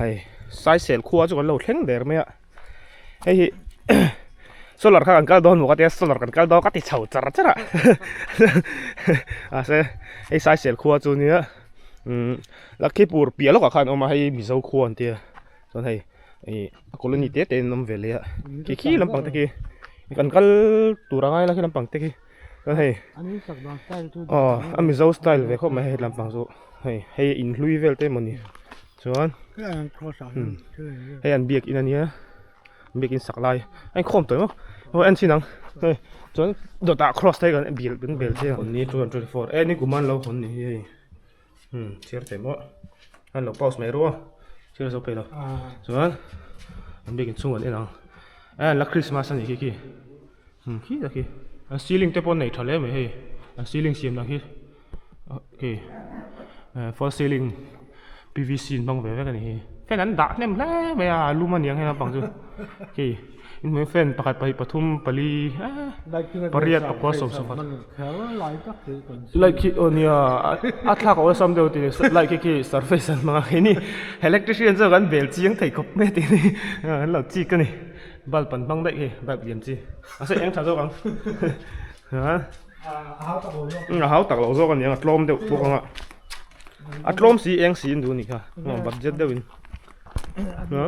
Hei saisel khua chu kan lo thleng der mai a hei hi solar kha kan kal dawn maw ka tia solar kan kal dawn ka ti chho char char a mahse hei saisel khua chu nia umm Lakhipur piah lawkah khan a awm a hei Mizo khua an tia chuan hei ih a colony te te in an awm ve leh a khi khi lampang te khi kan kal tur a ngai la khi lampang te khi chuan hei aw a Mizo style ve khawp mai hei lampang chu hei hei inhlui vel te mawni. Chuan hei an biakin a nia biakin sak lai a inkhawm tawh emaw aw en chin ang hei chuan dawtah cross te kan bil kan bel thei ang ni 224 e ni kum an lo hawn ni hi hei umm chhiar thei maw an lo pause mai ru a chhiar zo peih lo chuan an biakin chhung an en ang e an la christmas a nih khi khi umm khi tak hi an ceiling te pawh an nei tha hle mai hei an ceiling siam dan khi. Ok false ceiling pvc an hmang ve vek a ni hi fan an dah hnem hle mai a a lum a niang hei naupang chu hei inhnuai fan pakhat pahnih pathum pali eee pariat pakua sawm sawm light khi aw nia a thlak a awlsam deuh tih light khi khi surface an hmang a keini electrician chu kan bel chiang thei khawp mai tih hi an lo chik a ni bulb an hmang daih hei bulb lian chi mahse eng tha zawk ang ha. A hau tak lo zawk a niang a tlawm deuh bawk ang a a tlawm si eng si in duh a nih kha budget deuh in a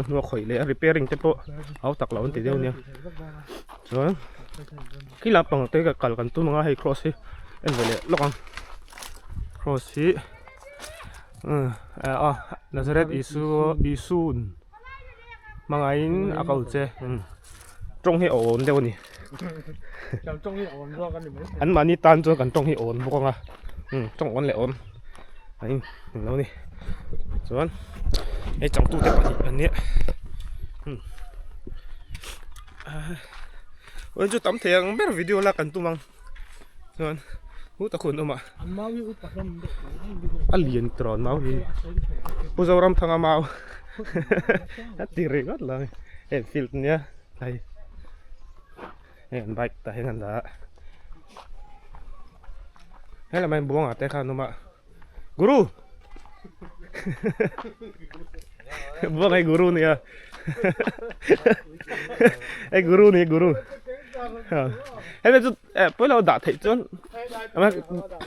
hnua khawih leh a repairing te pawh hau tak lo an ti deuh nia chuan khi lampang te kal kan tum ang a hei cross hi en ve leh lawk ang cross hi a Nazareth Isua Isun hmangaihin a ko che. Tawng hi a awn deuh a ni. An mahni tan chuan kan tawng hi a awn bawk ang a, umm tawng awn leh awn a in lo ni. Chuan hei changtute pahnih an nia umm aw chu tam thei ang ber video la kan tum ang chuan hu tak hun awm a a lian tawh mau hi Pu Zoramthanga mau a ti ringawt lo a ni heng field nia hei hei an bike tah hian an dah a helamah hian buangah te kha an awm a guru buang hei guru nia hei guru ni guru hei chu eh pawilo dah theih chuan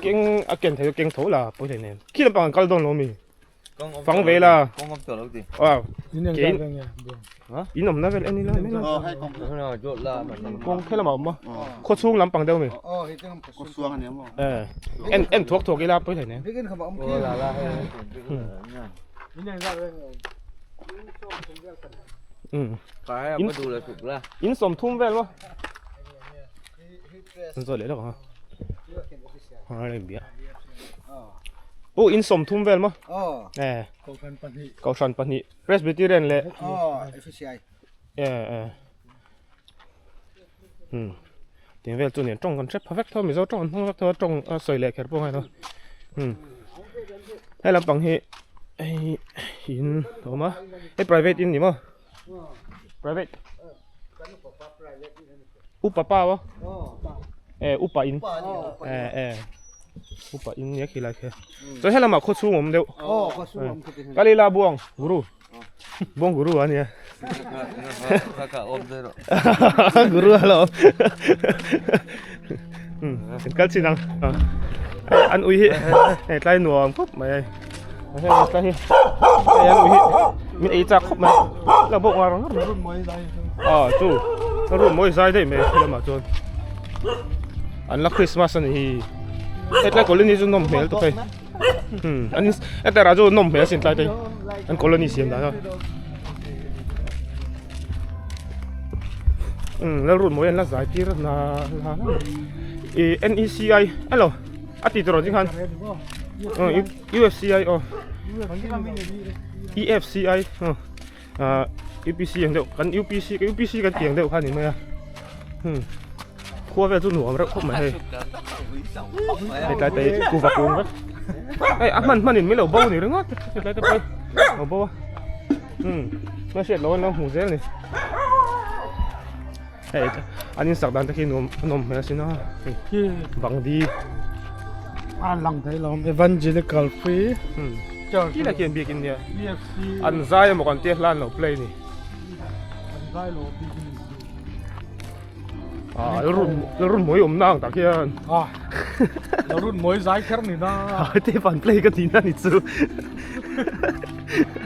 keng a ken theih chu keng tho la pawi hlei nen khi lampang an kal dawn lo mi. Fang ve la. Aw. In awmna vel en ila mai la. Kawng khe lamah a awm a. Khaw chhung lampang deuh mi. Eh. En en thuak thuak ila pawi hlei nen. In in sawmthum vel maw. An zawh leh lawk ang a. U in 30 vel maw? Eh. Kohhran pahnih. Presbyterian leh FCI. Eh eh. Hmm. Tiang vel chu nen tawng kan hrep pha vek tho Mizo tawng an hmang vek tho a tawng a sawi leh kher pawh a ngai lo. Hmm. Hei lampang hi hei in a awm a. Hei private in ni maw? Private. Upa pa aw eh upa in eh eh upa in nia khi lai khe chuan helamah khaw chhung awm deuh kalila buang guru buang guru ania guru alo kan kal chin ang an ui hi hei tlai nuam khawp mai hei hei tlai hi hei an ui hi min ei chak khawp mai la bawk ngar ngar mai a chu a run mawi zai daih mai he lamah chuan an la Christmas a ni hi hei tlai colony chu nawm hmel tawp hei hmm an hetlai rah chu nawm hmel asin tlai te an colony siam dan a umm lalrun mawi an la zai tir na la ih N E C I elo a ti tawh ding khan U F C I aw E F C I ah U P C ang deuh kan U P C U P C kan tih ang deuh kha a ni mai a hmm khua vel chu nuam reuh khawp mai hei hei tlai te kuva kung vek hei a hman hman in min lo bo ni ringawt hei tlai te pawh lo bo a hmm hma hriat loh an lo hmu zel a ni hei an insak dan te khi nuam a nawm hmel asin a hei bang di a lang thei lo evangelical free hmm. Khi lai khian biakin nia an zai emaw kan tia hla an lo play ni. Ah lalrun mawi awm na ang tak hian. Ah lalrun mawi zai kher ni na. Te van play ka ti na ni chu.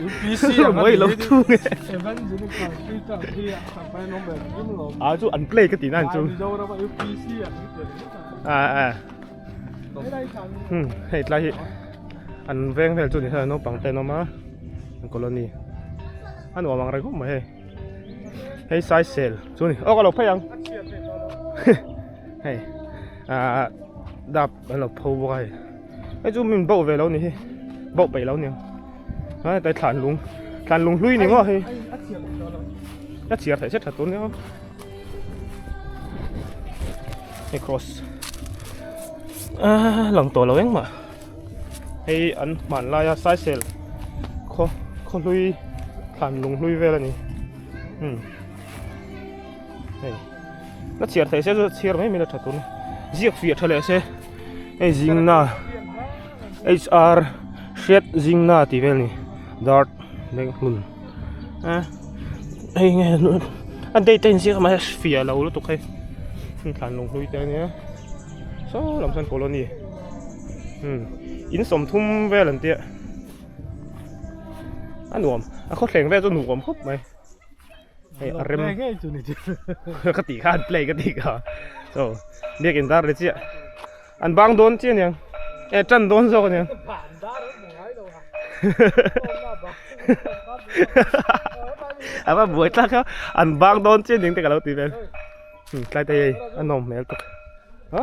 UPC ang mawi lo thung e. Evangelical Peter hi a pai nom ber kim lo. Ah chu an play ka ti na ni chu. Mizoram a UPC ang hi te. Ah ah. Hei tlai hi an veng vel chu ni hian naupang te an awm a an colony a nuam ang reng khawp mai hei hei saisel chu ni aw ka lo phei ang hei ah dap an lo pho bawk a hei hei chu min bauh ve lo ni hi bauh peih lo niang a hetlai thlan lung thlan lung hlui ni maw hei a chhiar theih se tha tur nia. Hei cross ah lang tawh lo engmah hei an hman laia saisel khaw khaw hlui thlan lung hlui vel a ni umm hei la chhiar theih se chu chhiar mai mai la tha tur a ni ziak fiah tha leh se hei zingna H R hriat zingna tih vel a ni dart beng hlun a hei nge a date a inziak a mahse fiah lo lutuk hei heng thlan lung hlui te ania saw lam sawn colony umm in sawmthum vel an tia a nuam a khawthleng vel chu nuam khawp mai hei a rem ka tih kha an play ka tih kha so biakin dar ri chiah. An bang dawn chiah aniang e tan dawn zawk aniang a va buai tlak a an bang dawn chiah aniang te ka lo ti vel tlai te hei a nawm hmel tuk ha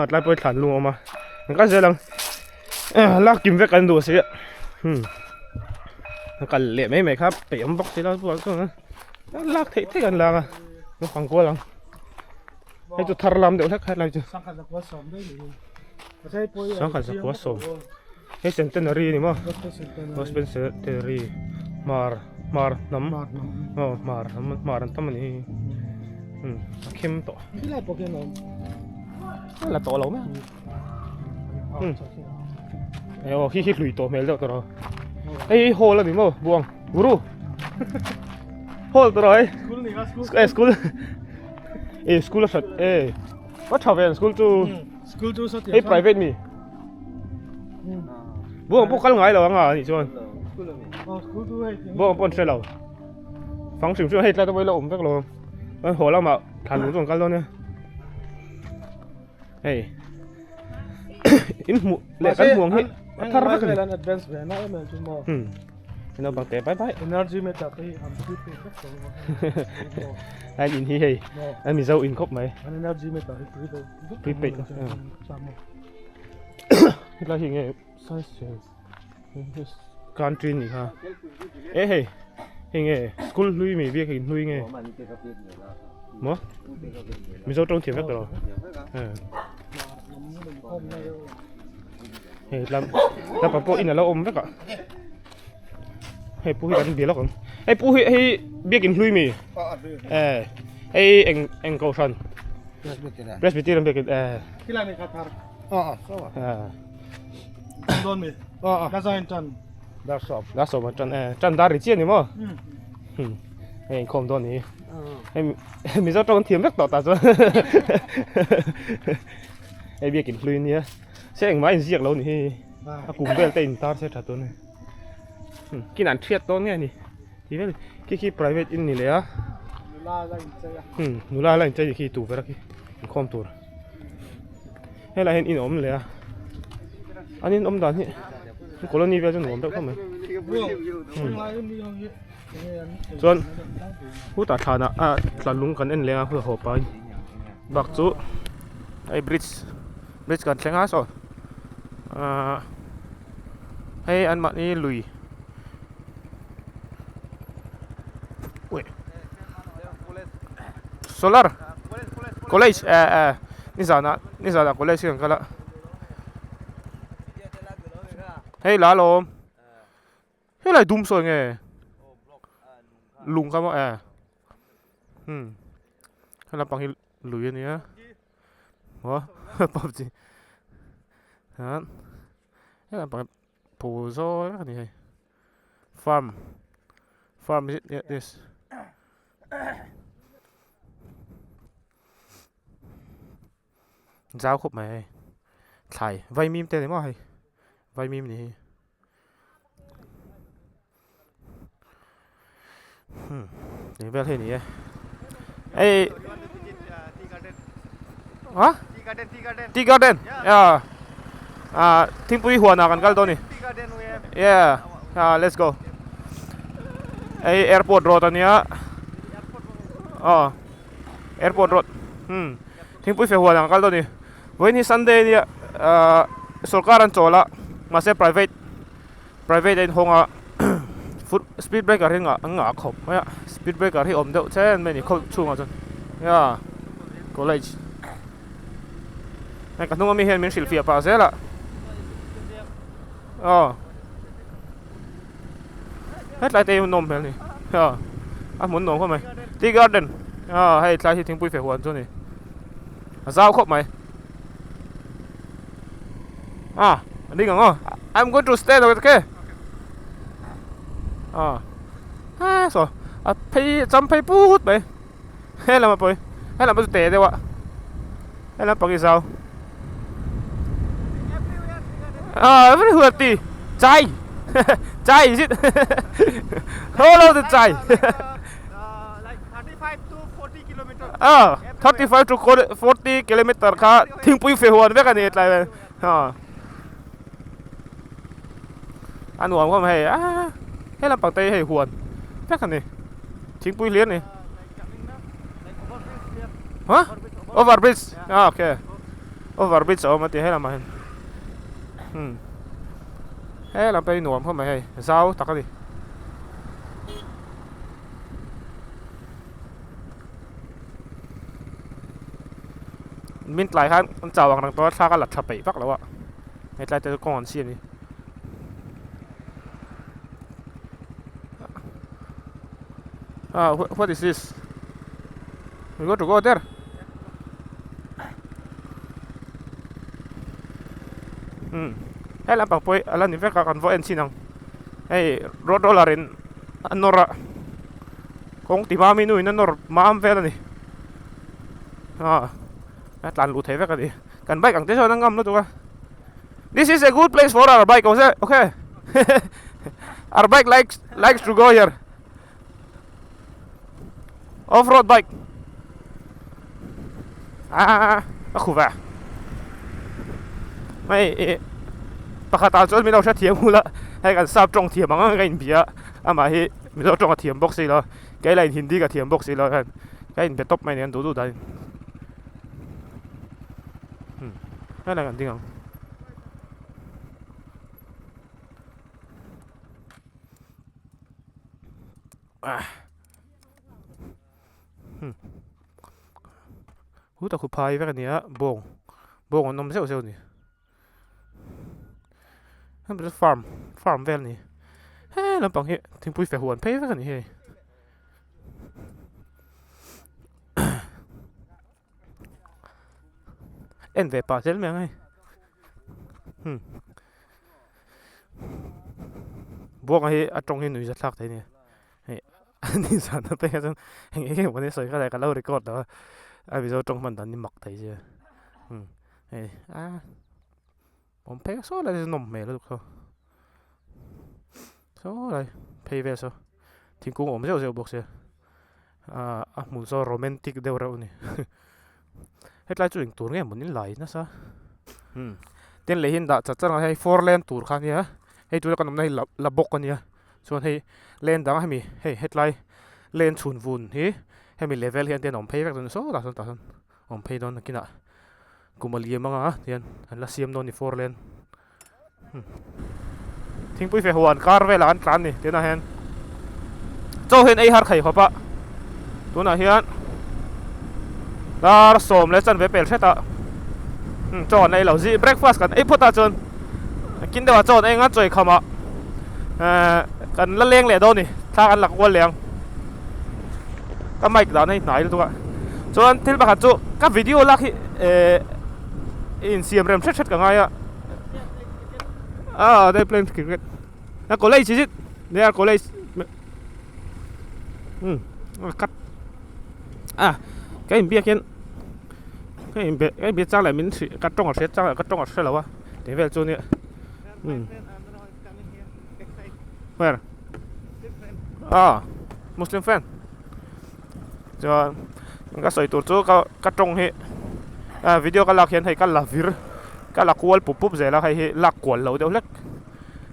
a tlai pawh hi thlan lung a awm a an kal zel ang lak kim vek an duh si a a kal leh mai mai kha peih awm bawk si lo chuan lak theih theih an lang a naupang kual ang. Hei chu thar lam deuh hlek kha helai chu. Sangkhat zakua sawm. Hei centenary ni maw? Gospel centenary hmar hmar hnam. Aw hmar hnam hmar an tam a ni. Hmm a khem tawh. Khilai pawh khian a awm. A la tawh lo mai. Hmm. Aw khi khi hlui tawh hmel deuh tawh rawh. Hei hi hall a ni maw buang guru. Hall tawh rawh hei. School ni kha school. Eh school. Eh school a hrat eh a tha ve school chu school chu saw hei private mi buang pawh kal ngai lo anga anih chuan buang pawh an hre lo fang hrim hrim hei tlai te pawh ila awm vek lo an haw lamah thlan lung chu an kal dawn nia hei in hmuh leh kan hmuh ang hi a thar vek a ni advance ve na em em chu maw naupang te bai bai energy meter te hi an prepaid vek tawh an in hi hei an mizo in khawp mai an energy meter hi prepaid prepaid hetlai hi nge size country ni kha e hei hei nge school hlui mi biak in hlui nge maw mizo tawng thiam vek tawh hei lam lam pawh in a lo awm vek a hei pu hi kan bia lawk ang hei pu hi hei biakin hlui mi eh hei eng eng kohhran presbyterian biakin eh dar sawm an tan eh tan dar ri chiah ni maw hei inkhawm dawn ni hei mizo tawng an thiam vek tawh tah chuan hei biakin hlui ania se engmah a inziak lo ni hi a kum vel te in tar se tha tur a ni kin an thiat dawn nge a ni tih vel khi khi private in ni leh a nula la inchei khi tu ber a khi inkhawm tur helai hian in awm leh a an in awm dan hi colony vel chu nuam deuh khawp mai chuan hutah thlanah ah tlan lung kan en leng a haw pai bak chu hei bridge bridge kan thleng a saw ahh hei an mahni lui solar college eh eh nizanah nizanah college hi kan kal a hei la lawm. Helai dum sawi nge lung kha maw eh hmm he lampang hi lui a nia maw pubg hian he lampang hi. phu zawl vek a ni hei farm farm is it yes zau khawp mai hei thlai vaimim te ni maw hei vaimim ni hi hmm eng vel hi a ni e hei ha tea garden yeah ah thingpui huan ah kan kal dawn a ni yeah ah let's go hei airport road a nia aw airport road hmm thingpui fe huan ah kan kal dawn a ni vawiin hi sunday a nia ah sawrkar an chawl a mahse private private a inhawng a foot speed breaker hi ngah an ngah khawp mai a speed breaker hi awm deuh chen mai a ni khaw chhungah chuan yeah college hei ka hnung ami hian min hrilhfiah pah zel a aw hetlai te hi nawm hmel a ni aw a hmun nuam khawp mai tea garden aw hei tlai hi thingpui fe huan chu a ni a zau khawp mai. Ah, ding ang aw. I'm going to stand okay. Ah. Ah, so. A phei cham phei put mai. He lam a pawi. He lam chu te deuh a. He lam pang i zau. Ah, everywhere tea. Chai. Chai is it? All of the chai. Like 35 to 40 kilometer. Ah, 35 to 40 kilometer kha thingpui fe huan vek a ni tlai vel. Ha. A nuam khawm hei a he lampang te hi hei huan vek a ni. Thingpui hlir a ni. Ha? Over bridge. Ah, okay. Over bridge a awm a ti he lamah hian. Hmm. He lam pawh hi nuam khawp mai hei zau tak a ni. Min tlai khan an chau ang reng tawh a thla ka la tha peih vak lo a hetlai te chu kawng an siam a ni. Ah what is this we got to go there hmm he lampang pawh hi a la ni vek a kan va en chhin ang hei road roller in a nawr a kawng ti hma mi nu in a nawr mam vel a ni ah a tlan luh thei vek a ni kan bike ang te chuan a ngam lutuk a this is a good place for our bike okay our bike likes likes to go here off road bike ah a khu va hei ih pakhat ah chuan min lo hrethiam hul a hei kan sap tawng thiam ang ang ka inbia amah hi mizo tawng a thiam bawk si lo kei lah in hindi ka thiam bawk si lo hian ka inbe tawp mai a ni an duh duh dan in hmm helai kan ding ang. Hu tak hu phai vek a ni a bawng bawng an awm zeuh zeuh a ni hemi chu farm farm vel a ni he lampang hi thingpui fe huan phei vek a ni hei. En ve pah zel mai ang hei hmm buanga hi a tawng hi nuih za thlak thei a ni hei a ni zan a pek ah chuan eng eng emaw ni sawi kha ka lo record lo a a mizo tawng hman dan hi mak thei sia hmm hei a awm phei saw lai chu nawm hmel lutuk saw saw lai phei vel saw thingkung awm zeuh zeuh bawk sia ah a hmun saw romantic deuh reuh a ni hetlai chu engtur nge mawni lai nasa hmm tin leh hi an dah chat chat ang a hei four lane tur kha ania hei tuna kan awmna hi la la bawk ania chuan hei lane dang hemi hei hetlai lane chhun vun hi hemi level hian te an awm phei vek dawn sawtah sawn tah sawn awm phei dawn nakinah. Kum a liam anga tihian an la siam dawn ni four lane thingpui fe huan kar velah an tlan ni tunah hian chaw hian ei har thei khawp a tunah hian dar sawm leh chanve pel hret a chaw an ei lo zih breakfast kan ei phawt a chuan kin deuh ah chaw an ei ang a chawi kham ah ehh kan la leng leh dawn ni thla kan la kual leh ang. Ka mic dan a inhnai lutuk a chuan thil pakhat chu ka video lak hi eh insiam rem hret hret ka ngai a Ah, they playing cricket. A college is it? They are college. Hmm, cut. Ah, ka inbiak hian ka inbe ka inbiak chang leh min hrih ka tawng a hriat chang leh ka tawng a hre lo a tih vel chu nia. Hmm. Where? Ah, Muslim friend. Chuan ka sawi tur chu ka ka tawng hi ah video ka lak hian hei ka la vir ka la kual pup pup zel a hei hi lak kual lo deuh hlek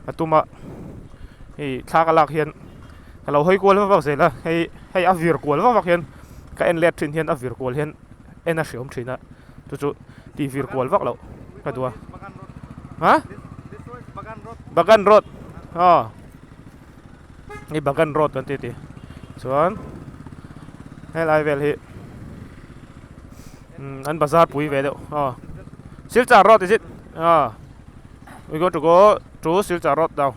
a tum a hei thla ka lak hian ka lo hawi kual vak vak zel a hei hei a vir kual vak vak hian ka en let thin hian a vir kual hian en a hreawm thin a chu chu tih vir kual vak loh ka duh a ha Bagan road aw. Hei Bagan road kan tih tih chuan helai vel hi umm an bazar pui ve deuh aw Silchar road is it aw we got to go to Silchar road now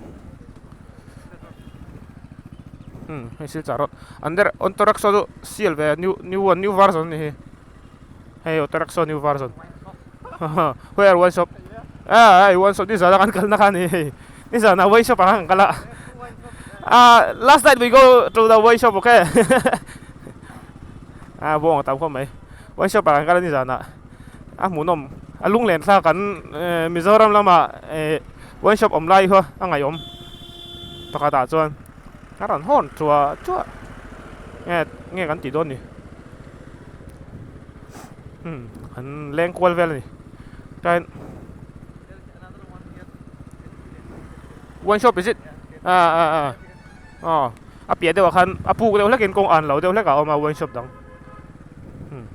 umm hei Silchar road under auto rickshaw chu sial ve new new one new version a ni hi hei auto rickshaw new version where wine shop ah hei wine shop nizan a kan kalna kha a ni hei. Nizan ah wine shop ah khan kan kal a ah last night we go to the wine shop okay ah bawng a tam khawp mai wine shop ah kan kal a nizan ah a hmuhnawm a lunglen thlak kan eh Mizoram lamah eh wine shop awm lai kha a ngaihawm pakhat ah chuan a rawn hawn chuah chuah nge nge kan tih dawn ni hmm an leng kual vel a ni tain. Wine shop is it? Ah ah ah aw a piah deuhah khan a puk deuh hlekin kawng an lo deuh hlek a awm a wine shop dang hmm.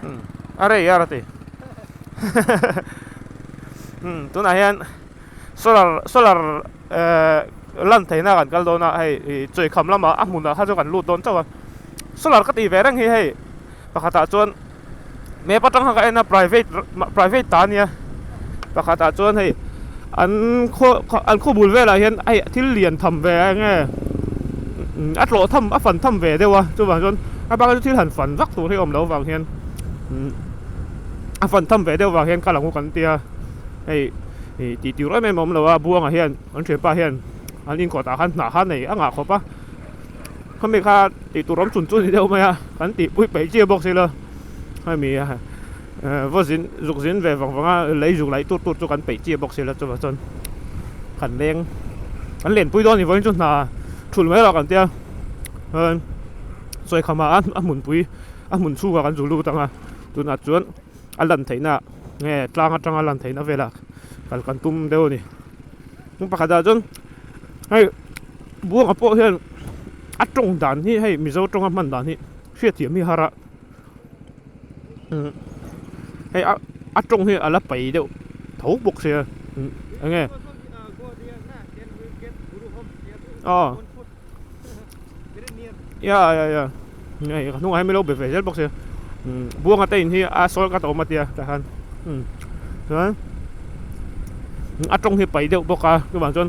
Hmm a rei a ti hmm tunah hian solar solar eh lan theihna kan kal dawn a hei ih chawikham lamah a hmunah kha chu kan lut dawn chauh a solar ka tih ve reng hi hei pakhatah chuan map atang kha ka en a private private ta ania pakhatah chuan hei an khaw an khaw bul velah hian hei thil lian tham ve eng nge a tlawh tham a fan tham ve deuh a chuvang chuan a bakah chu thil han fan vak tur hi a awm loh avang hian a fan tham ve deuh vang hian kal ang u kan tia. Hei ih tih tur em em a awm lo a buangah hian an thianpa hian an inkawtah khan hnah kha nei a ngah khawp a khami kha tih tur awm chun chun ni deuh mai a kan tih pui peih chiah bawk silo hemi eh vaw zin zuk zin ve vang vang a lei zuk laih tur tur chu kan peih chiah bawk silo chuvang chuan kan leng kan lenpui dawn ni vawiin chu hna thulh mai erawh kan tia chuan sawikham ah a hmunpui a hmun chhungah kan zu lut ang a tunah chuan. A lan theihna nge tlang atanga lan theihna velah kal kan tum deuh a ni hmun pakhatah chuan hei buanga pawh hian a tawng dan hi hei mizo tawnga hman dan hi hriatthiam hi a har a hei a a tawng hi a la pai deuh tho bawk sia eng nge aw ya ya ya hei ka hnungah hian min lo be ve zel bawk sia umm buanga te in hi a sawl ka ta awm a tia tah khan umm chuan a tawng hi pai deuh bawk a chuvang chuan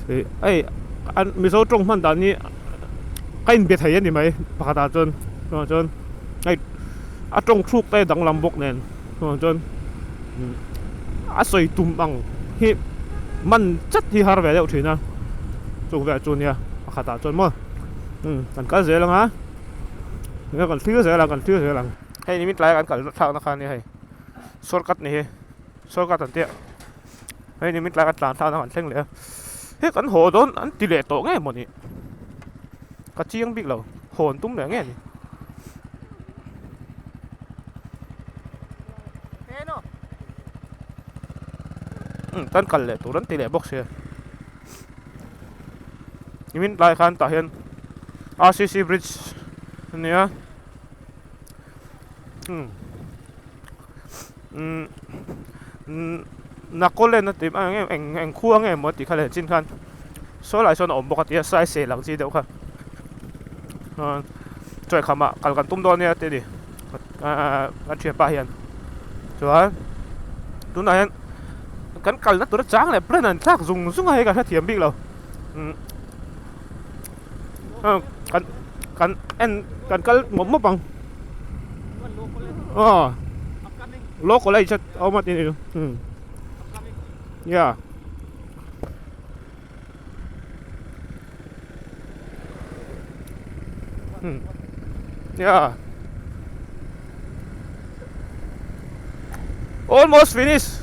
ih hei an mizo tawng hman dan hi ka inbe thei a ni mai pakhat ah chuan chuvang chuan hei a tawng thluk te danglam bawk nen chuvang chuan a sawi tum ang hi man chat hi har ve deuh thin a chung velah chu nia pakhat ah chuan maw umm kan kal zel ang a enge kan thlir zel ang kan thlir zel ang hei ni min tlai a kan kal thlak na kha ania hei shortcut ni hi shortcut an tia hei ni min tlai kan tlan thlak na kan thleng leh a hei kan haw dawn an ti leh tawh nge mawni ka chiang bik lo hawn tum leh nge ni. Umm kan kal leh tur an ti leh bawk sia nimin tlai khan tah hian R C C bridge a nia umm umm umm Nakolen a tih eng eng eng khua nge maw tih kha leh chin khan saw lai sawn a awm bawk a tia saisel ang chi deuh kha chawi khamah kal kan tum dawn nia tih a ni ahh kan thianpa hian chuan tunah hian kan kalna tura chang leh plan an thlak zung zung a hei ka hrethiam bik lo umm kan. Kan en kan kal mawp mawp ang. Aw. Law college a awm a tih ni. Hmm. Yeah. Hmm. Yeah. Almost finished.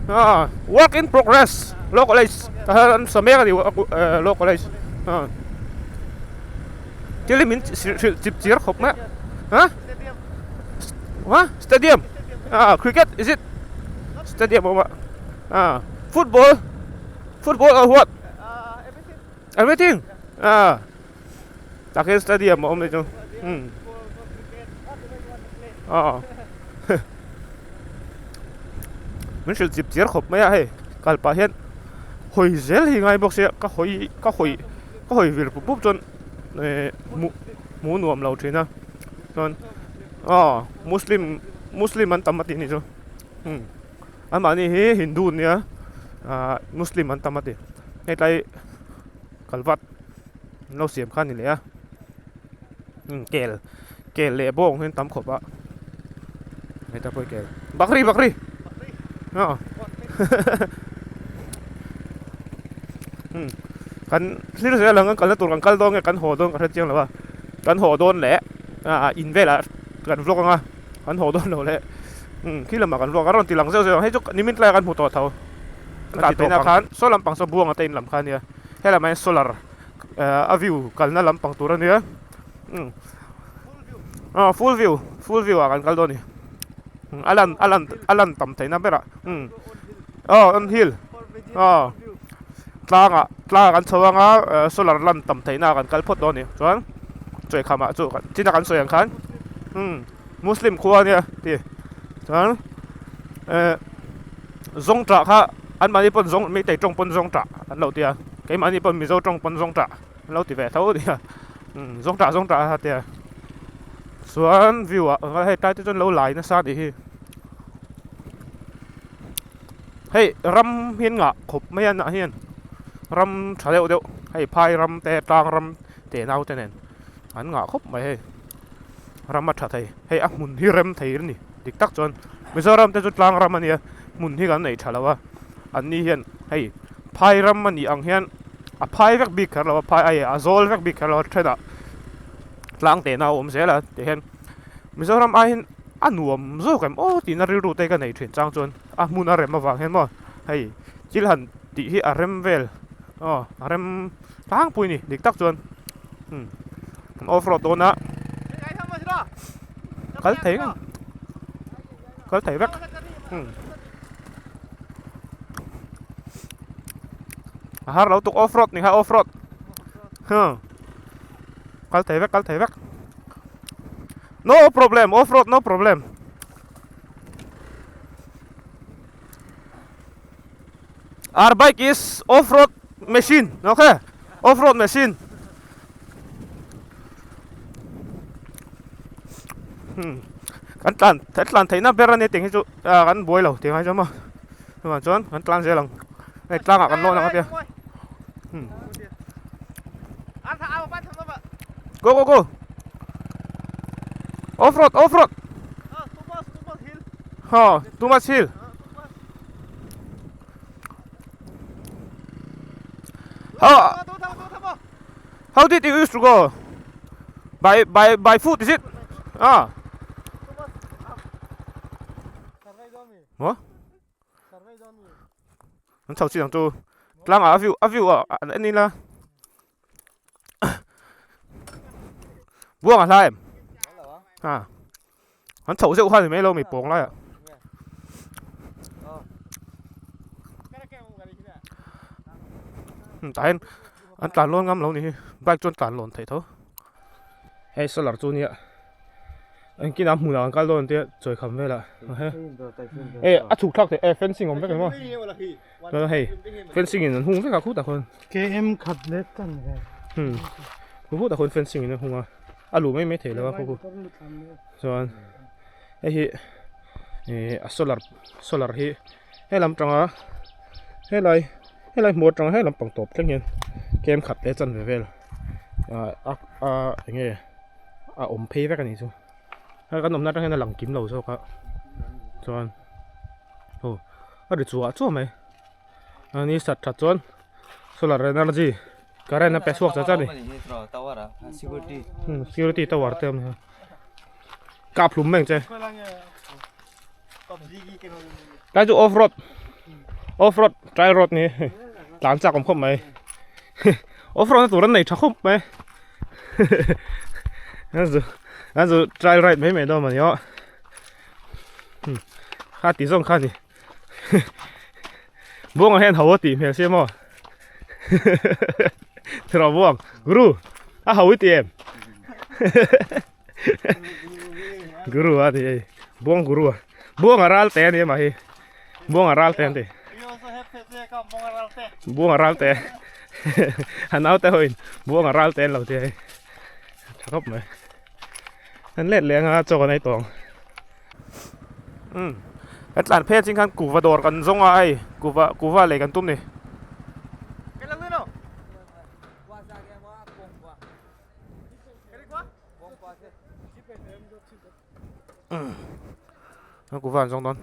Ah, work in progress. Law college. Tahan sa mek ani law college. Ah. Thil hi min hrilh chip chir khawp mai a. Ha? Ha? Stadium. Ah, cricket is it? Stadium awm a. Ah, football. Football or what? Everything. Ah. Takin stadium a awm leh chu. Hmm. Ah. Min hrilh chip chir khawp mai a hei. Kal pah hian hawi zel hi ngai bawk sia ka hawi ka hawi ka hawi vir pup pup chuan eh hmuh hmuh nuam lo thin a chuan aw muslim muslim an tam a tih ni chu umm anmahni hi hindu nia ah muslim an tam a ti hetlai kalvat an lo siam kha a ni leh a umm kel kel leh bawng hi an tam khawp a heta pawh hi kel bakri bakri aw umm kan thlir zel ang a kalna tur kan kal dawn nge kan haw dawn ka hre chiang lo a kan haw dawn leh ah in velah kan vlog ang a kan haw dawn lo leh umm khi lamah kan vlog ang a rawn ti lang zeuh zeuh ang hei chu nimin tlaiah kan hmu tawh tho kan ti tawh khan saw lampang saw buanga te in lam kha ania helamah hian solar a view kalna lampang tur ania umm aw full view full view ah kan kal dawn a ni a lan a lan a lan tam theihna berah umm aw on hill aw tlangah tlangah kan chho anga solar lan tam theihna ah kan kal phawt dawn a ni chuan chawihkham ah chu china kan sawi ang khan umm muslim khua ania tih chuan eh zawngṭah kha anmahni pawn zawng meitei tawng pawn zawngṭah an lo ti a keimahni pawn mizo tawng pawn zawngṭah an lo ti ve tho a nia umm zawngṭah zawngṭah a tia chuan view ah hei tlai te chuan lo lai nasa tih hi hei ram hian ngah khawp mai a nah hian ram tha deuh deuh hei phai ram te tlang ram te nau te nen an ngah khawp mai hei ram a tha thei hei a hmun hi rem thei a ni dik tak chuan Mizoram te chu tlang ram a nia hmun hi kan nei tha lo a an ni hian hei phai ram a nih ang hian a phai vek bik kher lo a phai ai a zawl vek bik kher lo a thenah tlang tehna a awm zel a tih hian Mizoram ai hian a nuam zawk em aw tihna rilru te ka nei thin chang chuan a hmun a rem avang hian maw hei thil han tih hi a rem vel aw a rem tlangpui a ni dik tak chuan umm off road dawn a kal thei reng kal thei vek umm a har lo tuk off road ni kha off road huh kal thei vek kal thei vek no problem off road no problem our bike is off road machine okay off road machine hmm kan tlan kan tlan theihna ber ania tih hi chu ah kan buai lo tih ngai chuan maw chuvang chuan kan tlan zel ang hei tlangah kan lawn ang a tia hmm go go go off road off road ha too much hill How, how did you used to go? By by by foot is it? Ah. Maw? An chho chi ang chu tlangah a view a view ah an en ila buang a hla em? Ah. An chhoh zeuh kha ni mai lo mi pawng laiah. Tah hian an tlan lawn ngam lo ni hi bike chuan tlan lawn theih tho. Hei solar chu nia engtin a hmunah an kal dawn tia chawi kham velah hei a chhuk thlak theih e fencing awm vek emaw chuan hei fencing in an hung vek a khutah khawn KM khat leh tan ve khu khutah khawn fencing in a hung a. a luh mai mai thei lo a khuku chuan hei hi ih a solar solar hi helam tanga helai helai hmuh atanga helam pang tawp thleng hian kem khat leh chanve vel. ah a eng nge a awm phei vek a nih chu hei kan awmna atang hian a lang kim lo zawk a chuan aw a ri chuah chuah mai a ni sat that chuan solar energy current a pe chhuak chat chat a ni security tower te a awm a kap hlum mai ang che. Tlai chu off road off road trail road ni tlan chak awm khawp mai off road na tur an nei tha khawp mai an zu an zu trail ride mai mai dawn mawni aw kha ti zawng kha ni buangah hian ho a tih hmel sia maw thiraw buang guru a ho i ti em. Guru a ti hei buang guru a buang a ral te a ni emaw hi buang a ral te an ti buang a ral te a naute ho in buang a ral te an lo ti hei tha khawp mai an let leh anga chaw kan ei tawh ang umm ka tlan phei ching khan kuva dawr kan zawng a hei kuva kuva lei kan tum ni. Kuva an zawng dawn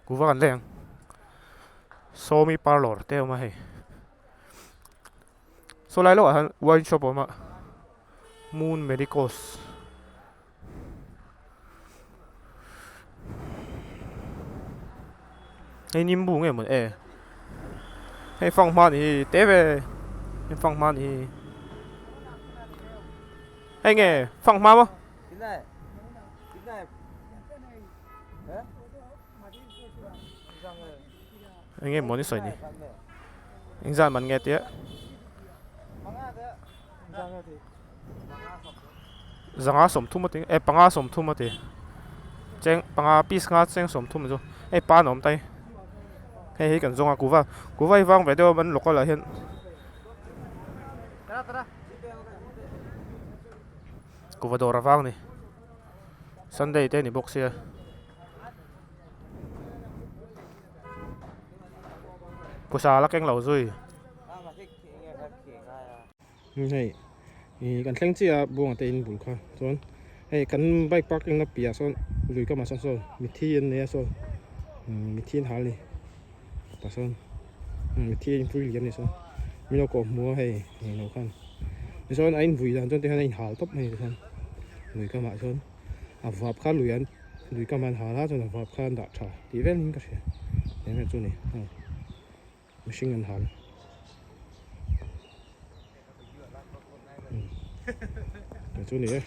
kuva kan lei ang sawmi parlour te a awm a hei saw lai lawkah hian wine shop a awm a moon medicos hei nimbu nge maw e hei fanghma ni hi te ve hei fanghma ni hi hei nge fanghma maw eng nge maw ni sawi ni engzat man nge tia. Zanga sawmthum a ti eh panga sawmthum a ti cheng panga piece nga cheng sawmthum chu hei pan a awm ta hi hei hi kan zawng a kuva kuva hi vang ve deuh a an local ah hian kuva dawr a vang a ni sunday te a ni bawk sia. Pawisa la keng lo zui. Hei ih kan thleng chiah a buanga te in bul kha chuan hei kan bike parking na piah sawn lui kamah sawn sawn mithi an nei a sawn mithi an hal a ni tah sawn mithi a inpui liam a ni sawn min lo kawh hmu a hei englo khan tichuan a invui dan chuan tikhian a inhal tawp mai a ni tikhian lui kamah chuan a vap kha lui an lui kamah an hal a chuan a vap kha an dah tha tih vel in ka hria eng nge chu ni. Mihring an hal. Chu ni e.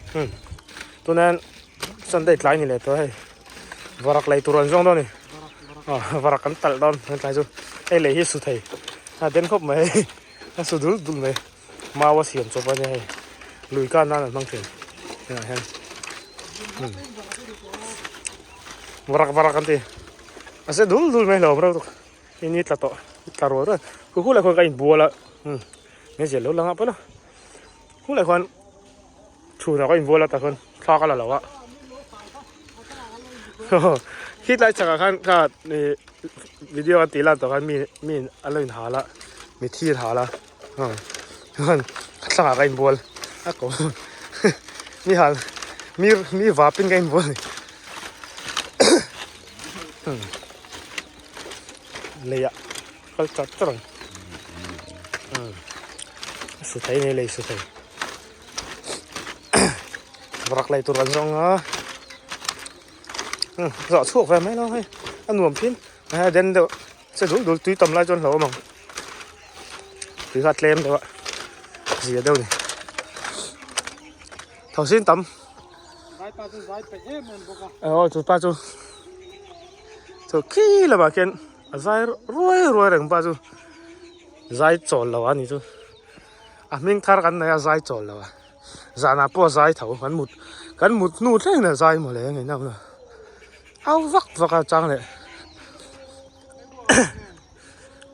Tunan Sunday tlai ni leh tawh hei. Varak lei tur an zawng dawn ni. Varak kan talh dawn kan tlai chu. Hei lei hi su thei. A den khawp mai. A su dul dul mai. Mau a siam chawp a nia hei. Lui kan nan an hmang thin. Hengah hian. Varak varak an ti. A se dul dul mai hlauhawm reuh tuk. Hei ni tla tawh tla rual rual khu khu lai khuan ka inbual a umm meizial lo lang ah pawh la khu lai khuan chhunah ka inbual a tah khuan thla ka la lo a khi tlai chakah khan kha ih video an tih lan tawh khan mi mi an lo inhal a mithi an hal a chuan thlangah ka inbual a ko mi hal mi mi vapin ka inbual a ni. Lei ah kal char char ang a su thei a ni lei su thei varak lei tur an zawng a zawh chhuak ve mai lo hei a nuam thin a den deuh che dul dul tui tam lai chuan hlauhawm ang tui kha a tlem deuh a zia deuh a ni thosin tam. Aw chu pa chu chu khi lamah khian a zai ruai ruai reng pa chu zai chawl lo a ni chu a hming thar kan nei a zai chawl lo a zanah pawh a zai tho kan mut kan mut hnu thleng in a zai mawle a ngei nauh au vak vak a chang leh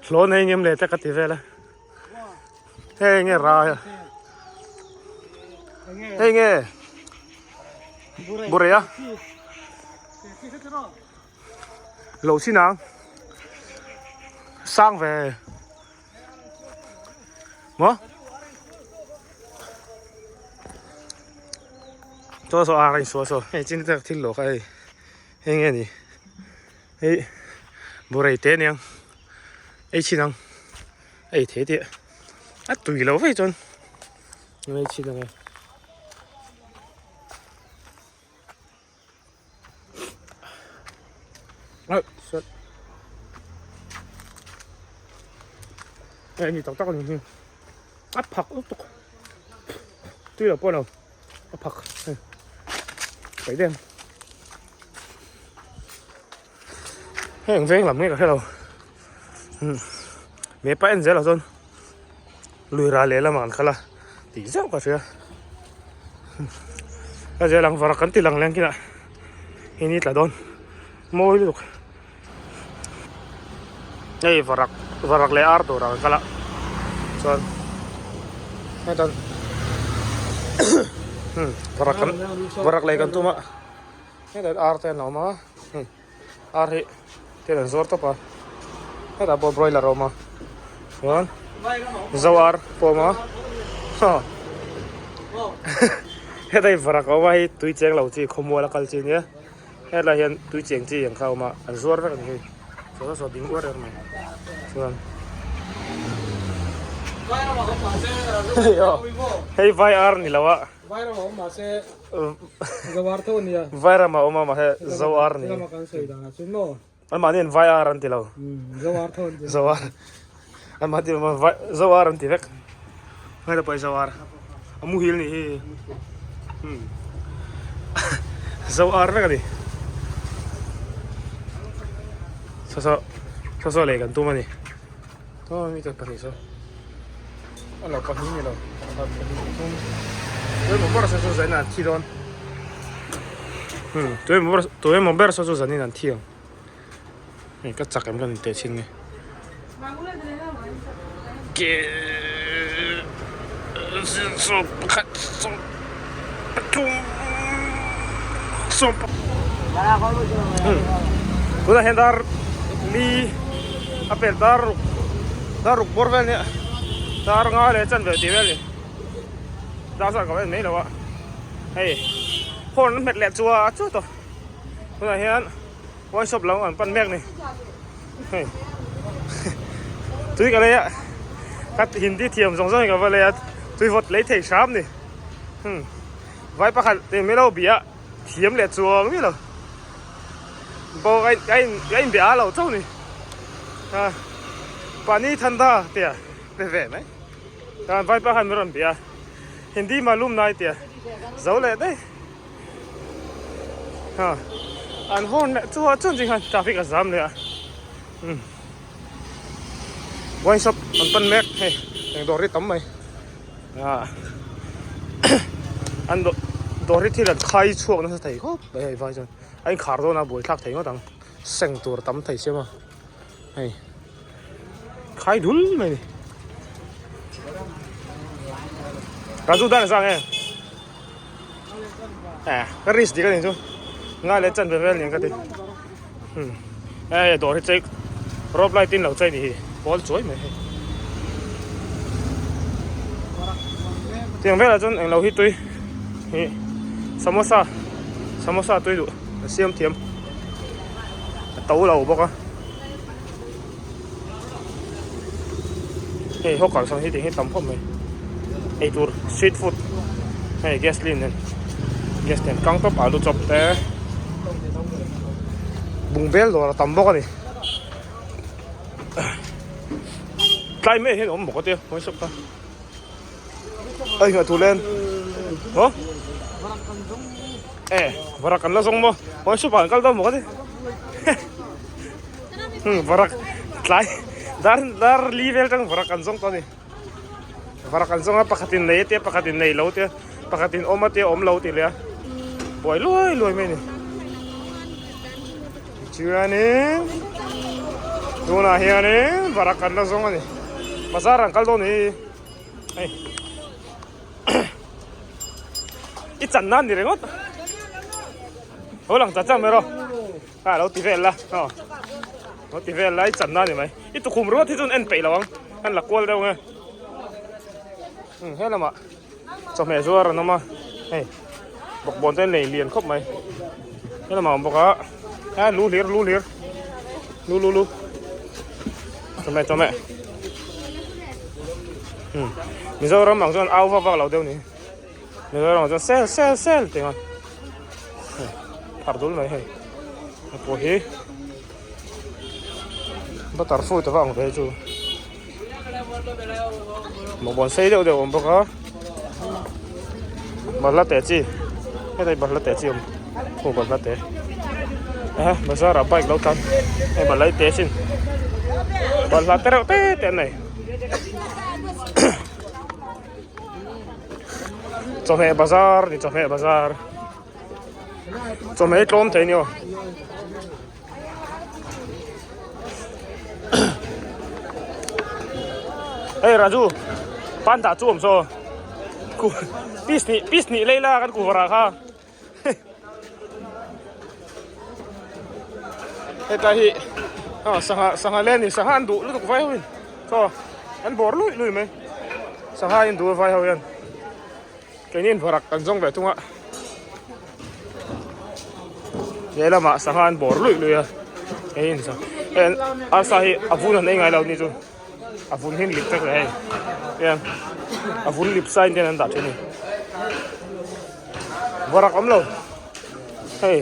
hlawn ei ngem leh te ka ti vel a. Hei nge ra hei nge burei a lo chin ang sang ve maw. Saw saw ar a insual saw hei chin te thil lo kha hei hei nge ni hei burai te aniang ei chhin ang ei thei tih a tui lo vei chuan ei chhin ang e. Hei ni tak tak a ni hi a phak lutuk tui lo pawh lo a phak hei paih deuh hei ang veng lam nge ka hre lo mepa en zel ah chuan lui ral leh lamah an kal a tih zeuh ka hria ka zel ang varak kan ti lang leng kinah hei ni tla dawn mawi lutuk hei varak varak leh ar tur ah kan kal a chuan hetan varak kan varak leh kan tum a hetan ar te an awm a ar hi thil an zuar tawp a hetah pawh broiler a awm a chuan zo ar pawh a awm a haw heta hi varak a awm a hei tui cheng lo chi khawmual a kal chi ania hetlai hian tui cheng chi ang kha a awm a an zuar vek a ni hei saw saw ding uar em mai chuan hei aw hei vai ar ni lo a. Vairam a awm mahse Zo ar tho a nia. Vairam a awm a mahse Zo ar ni. Lama kan sawi dan ah chuan maw. Anmahni an vai ar an ti lo. Zo ar tho an ti. Zo ar. Anmahni Zo ar an ti vek. Ngai ta pawh Zo ar. A muhil ni hi. Zo ar vek a ni. Saw saw saw saw lei kan tum a ni. Aw mi te pahnih saw a lo pahnih ni lo pakhat pahnih pathum tuemaw ber saw chu zanin an thi dawn hmm tuemaw ber tuemaw ber saw chu zanin an thi ang hei ka chak em ka ni teh chhin nge ke saw pakhat saw pathum saw hmm tunah hian dar li a pel dar ruk dar ruk bawr vel nia dar nga leh chan ve tih vel ni dar zat ka en mai lo a hei horn a hmet leh chua chu tawh tunah hian wine shop lam an pan mek ni hei tui ka lei a ka hindi thiam zawng zawng hi ka va lei a tui vawt lei thei hram ni hmm vai pakhat te milo bia thiam leh chuang mi lo. Bo a in a in bia lo chauh ni a pani thanda tia pe ve mai chuan vaipa khan min rawn bia hindi malum nai tia zo leh daih ha an horn leh chu a chuan zing khan traffic a zam leh a umm wine shop an pan mek hei eng dawr hi tam mai ah an dawr hi thil an khai chhuak nasa thei khawp mai hei vai chuan. A inkhar dawn a buaithlak thei ngawt ang seng tur tam thei siam a hei khai dul mai ni Raju dan sang e eh ka risk dik a ni chu ngai leh chan ve vel ni ang ka ti hmm eh dawr hi chei rope light in lo chei ni hi pawl chuai mai hei tiang velah chuan englo hi tui hi samosa samosa tui duh a siam thiam a to lo bawk a hei hawker sawn hi tih hi tam khawp mai eitur street food hei gas line nen gas nen kang tawp alu chawp te bungbel dawr a tam bawk a ni. Tlai mai hian awm bawk a tia hawi sawk ta ai ngah thu len ho e varak kan la zawng maw hawi sawp ah an kal dawn bawk a ti hmm varak tlai dar dar li vel tang varak an zawng tawh a ni varak an zawng a pakhat in nei a tia pakhat in nei lo tia pakhat in awm a tia awm lo tih leh a buai luai luai mai a ni. Chuanin tunah hianin varak kan la zawng a ni bazar an kal dawn ni hei i chan nan ni ringawt ho lang chan chan mai rawh a lo ti vel la aw lo ti vel la i chan nan ni mai i tukhum ringawt hi chuan en peih lo ang an la kual deuh nge he lamah chawhmeh zuar an awm a hei. Bawkbawn te an nei lian khawp mai. He lamah a awm bawk a, a lu hlir lu hlir lu lu lu chawhmeh chawhmeh umm Mizoram ang chuan au vak vak lo deuh ni Mizoram ang chuan sel sel sel tih ang hei phar dul mai hei a pawh hi butter fruit a va ang ve chu bawkbawn sei deuh deuh a awm bawk a balhla teh chi hetlai balhla teh chi a awm aw balhla teh ehe bazar ah bike lo tlan hei balhla hi teh sin balhla te reuh te te an nei chawhmeh bazar ni chawhmeh bazar chawhmeh hi tlawm thei a ni aw. Hey Raju pan dah chu awm saw ku piece hnih piece hnih lei la kan kuvar ah kha hetlai hi aw sangha sangha len ni sangha an duh lutuk vai ho in saw an bawr luih luih mai sangha in duh vai ho hian keini in varak kan zawng ve thung a lehlamah sangha an bawr luih luih a hei in hei arsa hi a vun an ei ngai lo ni chu a vun hi an lip vek leh hei hian a vun lip sa in ten an dah thin a ni varak awm lo hei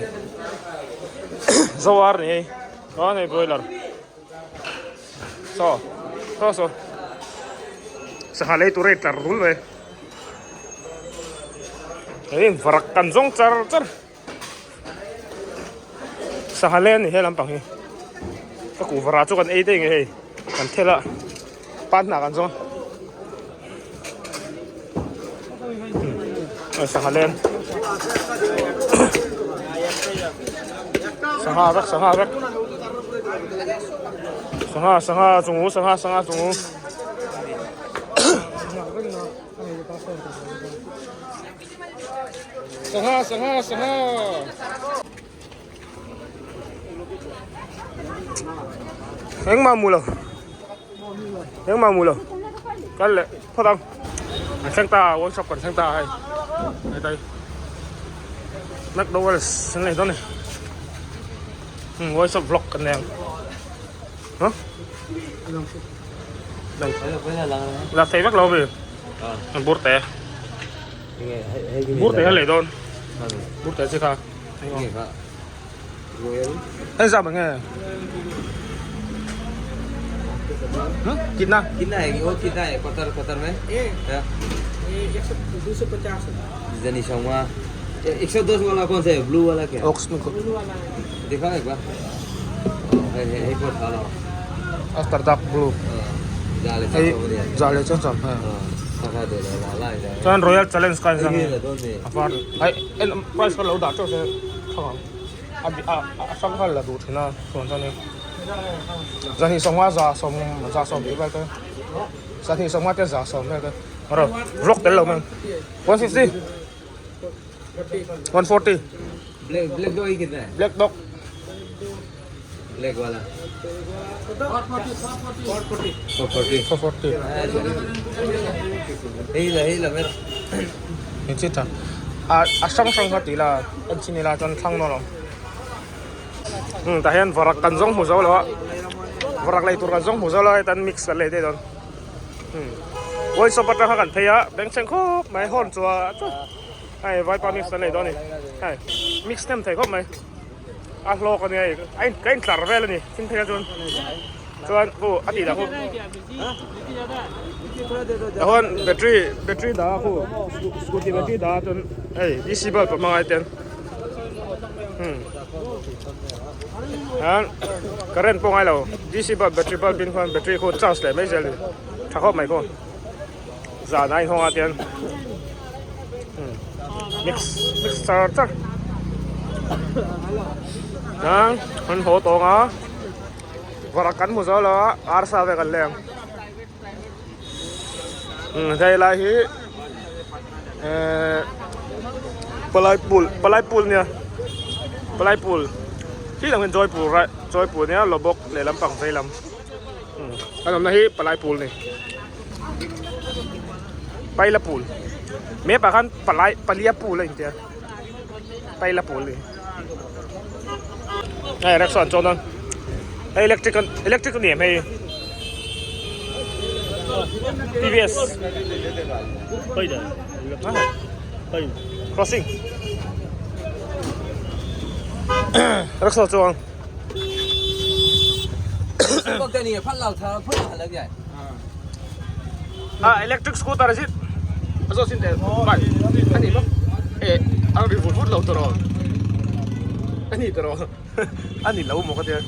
zoar ni hei chuan hei broiler saw saw saw sangha lei tur a intlar rul mai. Hei varak kan zawng char char sangha len a ni he lampang hi ka kuh vara chu kan ei daih nge hei kan thel a pan hnah kan zawng a sangha len sangha vek sangha vek sangha sangha chungu sangha sangha chungu. Sangha sangha sangha engmah hmu lo engmah hmu lo kal leh phawt ang an thleng ta a workshop kan thleng ta a hei hetlai McDowell's an nei dawn a ni workshop vlog kan nei ang huh. La thei vek lo mi bur te bur te lei dawn bur te chi kha hei zam nge kitna kitna hai wo kitna hai quarter quarter mein जनी शर्मा 110 वाला कौन सा है ब्लू वाला क्या ox दिखाओ एक बार है है एक बार डालो after dark blue hei za leh chuan chuan hei chuan royal challenge kha in a var hei en price kha lo dah teuh se thlang ang a bi a a hrang kha la duh thin a chuan chuan in zahnih sawmnga za sawm za sawm tih vel te zahnih sawmnga te za sawm vel te rawh vlog tel lo mai 150 140 Black black dog kitna hai black dog black wala 440 440 hei la hei la mera ni chi tha a a hrang hrang kha tih la en chin ila chuan thlang dawn lo um tah hian varak kan zawng hmu zo lo a varak lei tur kan zawng hmu zo lo a hetan mix kan lei daih dawn um workshop atang kha kan phei a bengchheng khawp mai horn chu a chuan hei vaipa mix kan lei dawn a ni hei mix hnem thei khawp mai. a hlawk a nia hei a in ka intlar vel a ni thil phei ah chuan chuan khu a tih dah khu tah huan battery battery dah a khu scooty battery dah a chuan hei D_C bulb a hmang ai ten hmm hian current pawh ngailo D_C bulb battery bulb in khuan battery khu charge leh mai zel a ni tha khawp mai khu zan a inhawng ah tian mix mix char char chuan an haw tawng a varak kan hmu zo lo a arsa vel kan leng umm hei lai hi ehh palai pul palai pul nia palai pul khi lang hian joypur joypur nia lobawk lehlam pang vei lam. Kan awmna hi palai pool a ni paila pool map ah khan palai palia pool a intia. Taila pawl ni. Hei rickshaw an chuan dawn. Hei electric electric a ni em hei? TVS. Crossing. Rickshaw chuang. Ah electric scooter is it? A zawh sin teh bike a ni maw? Eh a ri vut vut lo tawh a ni tawh a ni lo maw ka tia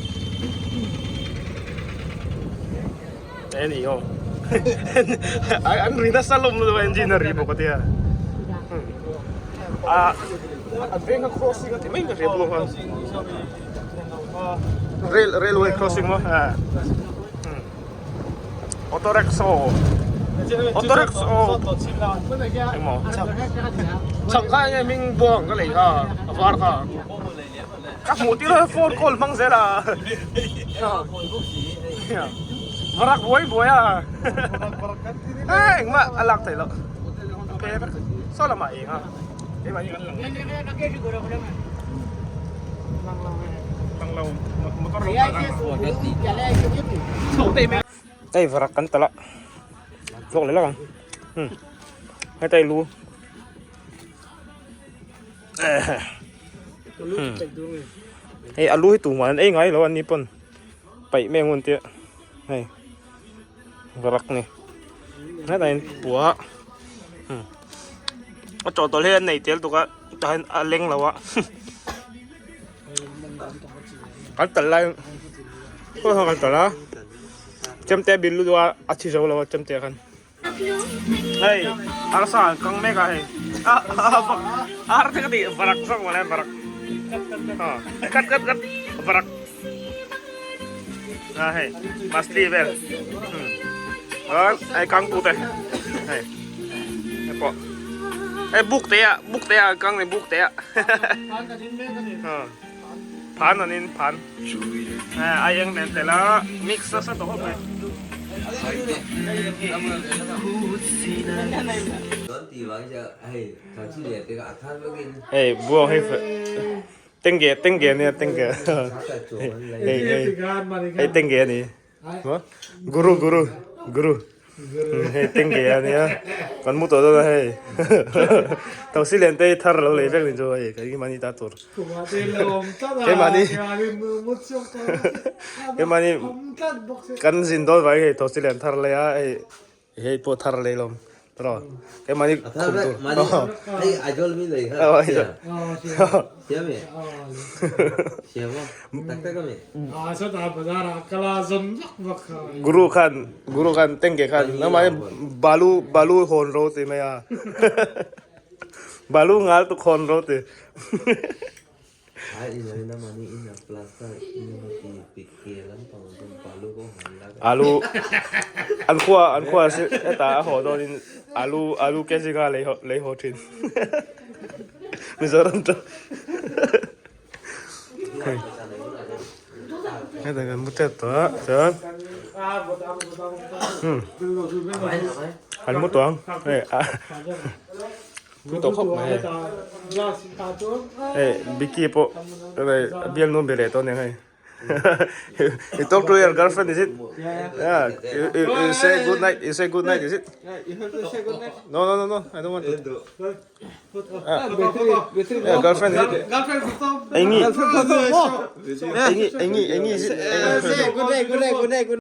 eh ni aw an ri nasa lawm lutuk a engine a ri maw ka tia ah an veng kha crossing a ti mai ka hria bawk a rail railway crossing maw ah. Auto rickshaw auto rickshaw engmaw chhak kha enge hming buang ka lei kha a var kha ka hmuh tir a phone call hmang zel a varak buai buai a engmah a lak theih loh saw lamah eng a keimah hi kan lang Hei varak kan talh a hlawk leh lak ang hetai lu hei a lu hi tumah an ei ngai lo an ni pawn paih mek ngun tia hei varak ni hetah hian pua a chawhtawlh hi an nei tel tuk a tah hian a leng lo a. Kan tal lai kan tal a chemte bil lu a a thi zo lo a chemte khan hei arsa an kang mek a hei ar te ka ti varak zawk mawle varak kat kat kat varak a hei masli vel hei kang tu te hei hei pawh hei buk te ah buk te ah an kang ni buk te ah phan an in phan a eng nen tel a mix nasa tawh khawp mai. Hei buang hei tengge tengge ania tengge hei hei hei tengge ani maw guru guru guru hei tengge ania kan mu tawh dawn a hei thosi lian te hi thar lo lei vek ni chu hei keimahni ta tur keimahni keimahni kan zin dawn vangin hei thosi lian thar lei a hei. Hei pawh thar lei lawm tawh keimahni khum tur Guru khan Guru khan tengge khan nangmah hi balu balu hawn ro ti mai a balu ngal tuk hawn ro ti. Alu an khua an khua si heta a haw dawnin alu alu kg nga lei haw lei haw thin Mizoram chu heta kan mu tep tawh a chuan an mu tawh ang hei a. Pui tawh khawp mai hei. Hei Vicky pawh hei a bialnu be leh tawh aniang hei. You talk to your girlfriend is it? Yeah. You, you say good night. You say good night is it? No no no no. I don't want to. Yeah, girlfriend is it? Engi. Engi engi engi is it? Good night, good night, good night.